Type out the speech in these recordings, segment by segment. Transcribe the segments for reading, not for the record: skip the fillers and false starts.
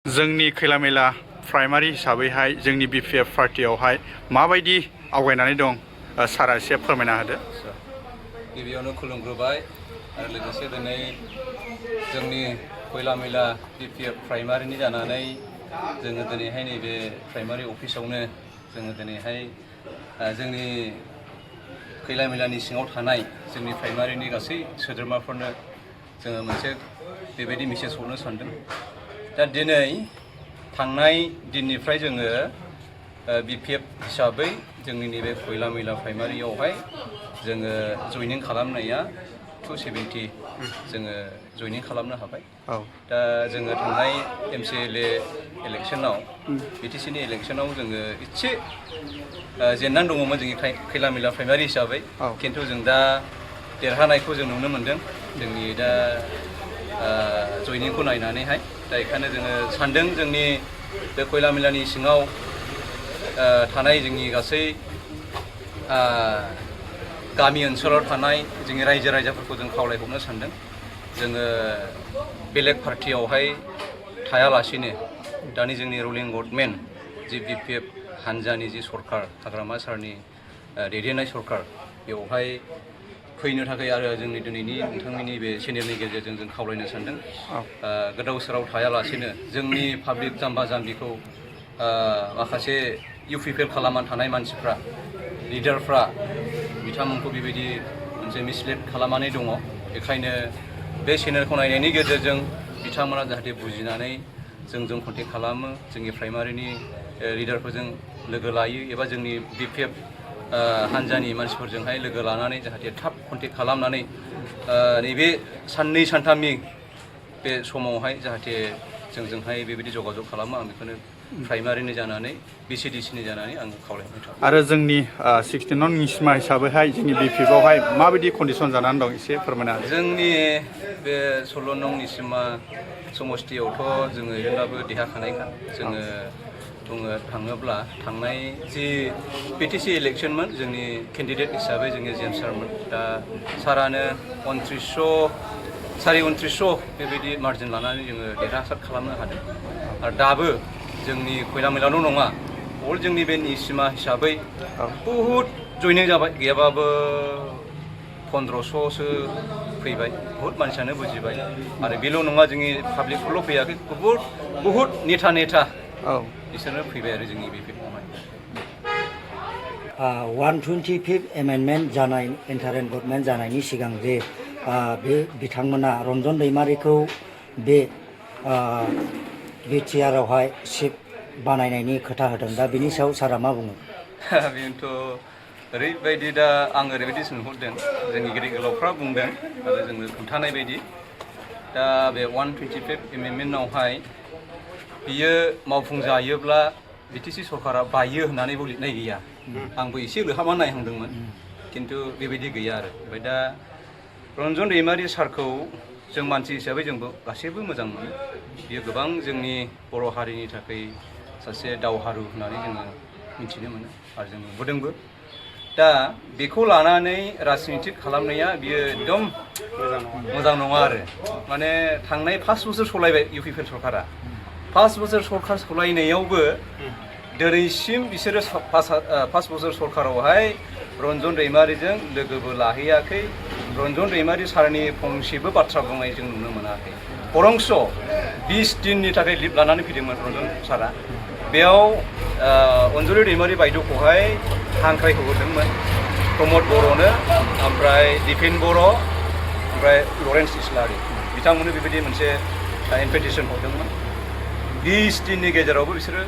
जोंनि खैलामैला प्राइमारि हिसाबैहाय जोंनि BPF पार्टियावहाय माबायदि आवगायनानै दं सारा एसे फोरमायना होदो। गिबियावनो खुलुमग्रोबाय आरो लोगोसे दिनै जोंनि खैलामैला BPF प्राइमारिनि जानानै जोङो दिनैहाय नैबे प्राइमारि अफिसावनो जोङो दिनैहाय जोंनि खैलामैलानि सिङाव थानाय जोंनि प्राइमारिनि गासै सोद्रोमाफोरनो जोङो मोनसे बेबायदि मेसेज हरनो सानदों। दा दिनै थांनाय दिननिफ्राय जोङो BPF हिसाबै जोंनि नैबे खैलामैला प्राइमारियावहाय जोङो जयनिं खालामनाया 270 जोङो जयनिं खालामनो हाबाय। दा जोङो थांनाय MCLA इलेक्सनाव BTCनि इलेक्सनाव जोङो एसे जेननानै दङमोन जोंनि खैलामैला प्राइमारि हिसाबै, खिन्थु जों दा देरहानायखौ जों नुनो मोनदों जोंनि दा जयनिंखौ नायनानैहाय। दा बेखायनो जोङो सानदों जोंनि बे खैलामैलानि सिङाव थानाय जोंनि गासै गामि ओनसोलाव थानाय जोंनि रायजो राजाफोरखौ जों खावलायहरनो सानदों, जोङो बेलेग पार्टियावहाय थायालासिनो दानि जोंनि रुलिं गभर्नमेन्ट जि BPF हानजानि जि सरकार, हाग्रामा सारनि दैदेननाय सरकार, बेवहाय फैनो थाखाय आरो जोंनि दिनैनि नोंथांमोननि बे चेनेलनि गेजेरजों जों खावलायनो सानदों। गोदाव सोराव थायालासिनो जोंनि पाब्लिक जाम्बा जाम्बिखौ माखासे इउपिपिएल खालामनानै थानाय मानसिफ्रा, लिडारफ्रा बिथांमोनखौ बेबायदि मोनसे मिसलिड खालामनानै दङ। बेखायनो बे चेनेलखौ नायनायनि गेजेरजों बिथांमोना जाहाथे बुजिनानै जोंजों कन्टेक्ट खालामो, जोंनि प्राइमारिनि लिडारफोरजों लोगो लायो एबा जोंनि BPF हानजानि मानसिफोरजोंहाय लोगो लानानै जाहाथे थाब कन्टेक्ट खालामनानै नैबे साननै सानथामनि बे समावहाय जाहाथे जोंजोंहाय बेबायदि जगाजग खालामो। आं बेखौनो प्राइमारिनि जानानै BCDCनि जानानै आं खावलायहरनाय थाबाय। आरो जोंनि 16 नं निसिमा हिसाबैहाय जोंनि BPF-आवहाय माबायदि कन्डिसन जानानै दं एसे फोरमायना होदो। जोंनि बे 16 नं निसिमा समस्तियावथ' जोङो ओरैनोब्लाबो देरहाखानायखा। जोङो बुंनो थाङोब्ला थांनाय जि BTC इलेक्सनमोन, जोंनि केन्डिडेट हिसाबै जोंनि जेम्स सारमोन। दा सारानो 2900 बेबायदि मार्जिन लानानै जोङो देरहासार खालामनो हादों। आरो दाबो जोंनि खैलामैलाल' नङा, अल जोंनि बे निसिमा हिसाबै बहुद जयनिं जाबाय, गैयाबाबो 1500सो फैबाय। बहुद मानसियानो बुजिबाय। आरो बेल' नङा, जोंनि पाब्लिकफोरल' फैयाखै, बहुद नेता बिसोरनो फैबाय आरो जोंनि BPF-आवहाय। 125th एमेन्डमेन्ट जानाय इन्टारिम गभर्नमेन्ट जानायनि सिगां जे बे बिथांमोना रन्जन दैमारिखौ बे BTR-आवहाय चिफ बानायनायनि खोथा होदों। दा बिनि सायाव सारा मा बुङो? बेनोथ' ओरैबायदि, दा आं ओरैबायदि सोंहरदों, जोंनि गेदेर गोलावफ्रा बुंदों आरो जोंनो खोन्थानाय बायदि, दा बे 125th एमेन्डमेन्टआवहाय बियो मावफुंजायोब्ला BTC सरकारा बायो होननानैबो लिरनाय गैया। आंबो एसे लोहाबनानै नायहांदोंमोन, खिन्थु बेबायदि गैया आरो। ओमफ्राय दा रन्जन दैमारि सारखौ जों मानसि हिसाबै जोंबो गासैबो मोजां मोनो। बियो गोबां जोंनि बर' हारिनि थाखाय सासे दावहारु होननानै जोङो मिथिनो मोनो आरो जों नुबोदोंबो। दा बेखौ लानानै राजनितिक खालामनाया बियो एकदम मोजां नङा आरो। माने थांनाय 5 बोसोर सलायबाय इउपिपिएल सरकारा। 5 बोसोर सरकार सलायनायावबो दिनैसिम बिसोरो 5 बोसोर सरकारावहाय रन्जन दैमारिजों लोगोबो लाहैयाखै। रन्जन दैमारि सारनि फंसेबो बाथ्रा बुंनाय जों नुनो मोनाखै। बरंस 20 दिननि थाखाय लिभ लानानै फैदोंमोन रन्जन सारा। बेयाव अनजलि दैमारि बायद'खौहाय हांख्रायहोहरदोंमोन, प्रमद बर'नो, ओमफ्राय दिपेन बर', ओमफ्राय लरेन्स इस्लारि, बिथांमोननो बेबायदि मोनसे इनभिटेसन हरदोंमोन। 20 दिननि गेजेरावबो बिसोरो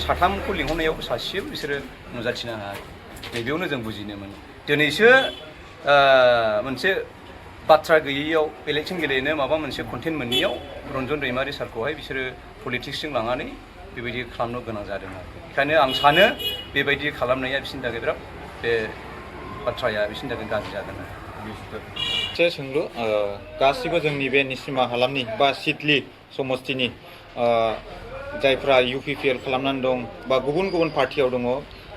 साथामखौ लिंहरनायावबो सासेबो बिसोरो नुजाथिनो हायाखै। नैबेयावनो जों बुजिनो मोनो। दिनैसो मोनसे बाथ्रा गैयैयाव, इलेक्सन गेलेनो माबा मोनसे कन्टेन्ट मोनैयाव रन्जन दैमारि सारखौहाय बिसोरो पलिटिक्सजों लांनानै बेबायदि खालामनो गोनां जादों आरो। बेखायनो आं सानो बेबायदि खालामनाया बिसोरनि थाखाय बिराद, बे बाथ्राया बिसोरनि थाखाय गाज्रि जागोन आरो। मोनसे सोंलु, गासिबो जोंनि बे निसिमा हालामनि बा सिडली समस्तिनि जायफ्रा UPPL खालामनानै दं बा गुबुन गुबुन पार्टियाव दङ,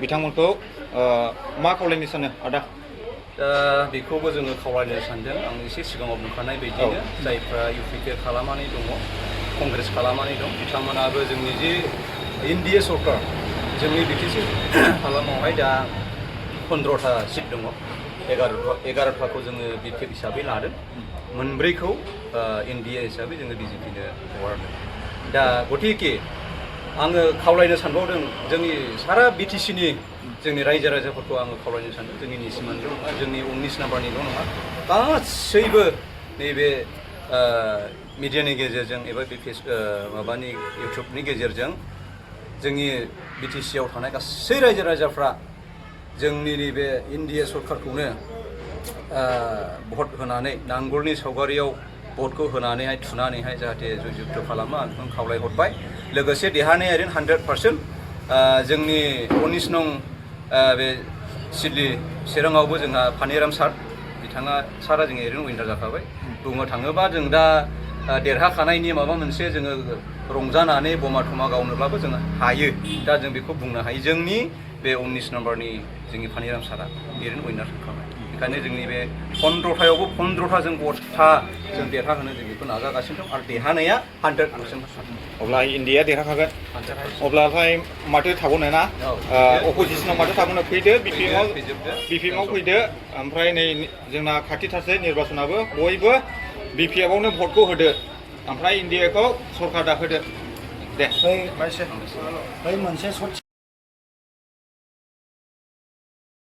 बिथांमोनखौ मा खावलायनो सानो आदा? दा बेखौबो जोङो खावलायनो सानदों। आं एसे सिगाङाव बुंखानाय बायदिनो जायफ्रा UPPL खालामनानै दङ कंग्रेस खालामनानै दं बिथांमोनाबो जोंनि जे एनडिए सरकार जोंनि बिटिसि हालामावहाय दा 15टा सिट दङ 11टाखौ जोङो बिटिएफ हिसाबै लादों मोनब्रैखौ एनडिए हिसाबै जोङो बिजेपिनो हगारदों दा गतिके आङो खावलायनो सानबावदों जोंनि सारा बिटिसिनि जोंनि रायजो राजाफोरखौ आङो खावलायनो सानदों जोंनि निसिमानल' नङा जोंनि 19 नाम्बारनिल' नङा गासैबो नैबे मिडियानि गेजेरजों एबा बे माबानि इउटुबनि गेजेरजों जोंनि बिटिसिआव थानाय गासै रायजो राजाफ्रा जोंनि नैबे एनडिए सरकारखौनो भट होनानै नांगोलनि सावगारियाव भटखौ होनानैहाय थुनानैहाय जाहाथे जयजुक्त खालामो आं बेखौनो खावलायहरबाय लोगोसे देरहानाया 100% जोंनि 19 नं बे सिडली चिराङावबो जोंहा फानिराम सार बिथाङा सारा जों ओरैनो उइनार जाखाबाय बुंनो थाङोबा जों दा देरहाखानायनि माबा मोनसे जोङो रंजानानै बमा थमा गावनोब्लाबो जों हायो दा जों बेखौ बुंनो हायो जोंनि बे 19 नाम्बारनि जोंनि फानिराम सारा ओरैनो उइनार जाखाबाय बेखायनो जोंनि बे 15टायावबो 15टा जों गथा जों देरहाहोनो जों बेखौ नाजागासिनो दं आरो देरहानाया 100% अब्ला इन्डिया देरहाखागोन अब्लाथाय माथो थाबावनो ना अपोजिसनाव माथो थाबावनो फैदो बिपिएमआव फैदो ओमफ्राय नै जोंना खाथिथारसै निर्बाचनाबो बयबो बिपिएफआवनो भटखौ होदो ओमफ्राय इन्डियाखौ सरकार दाहोदो दे बै मोनसे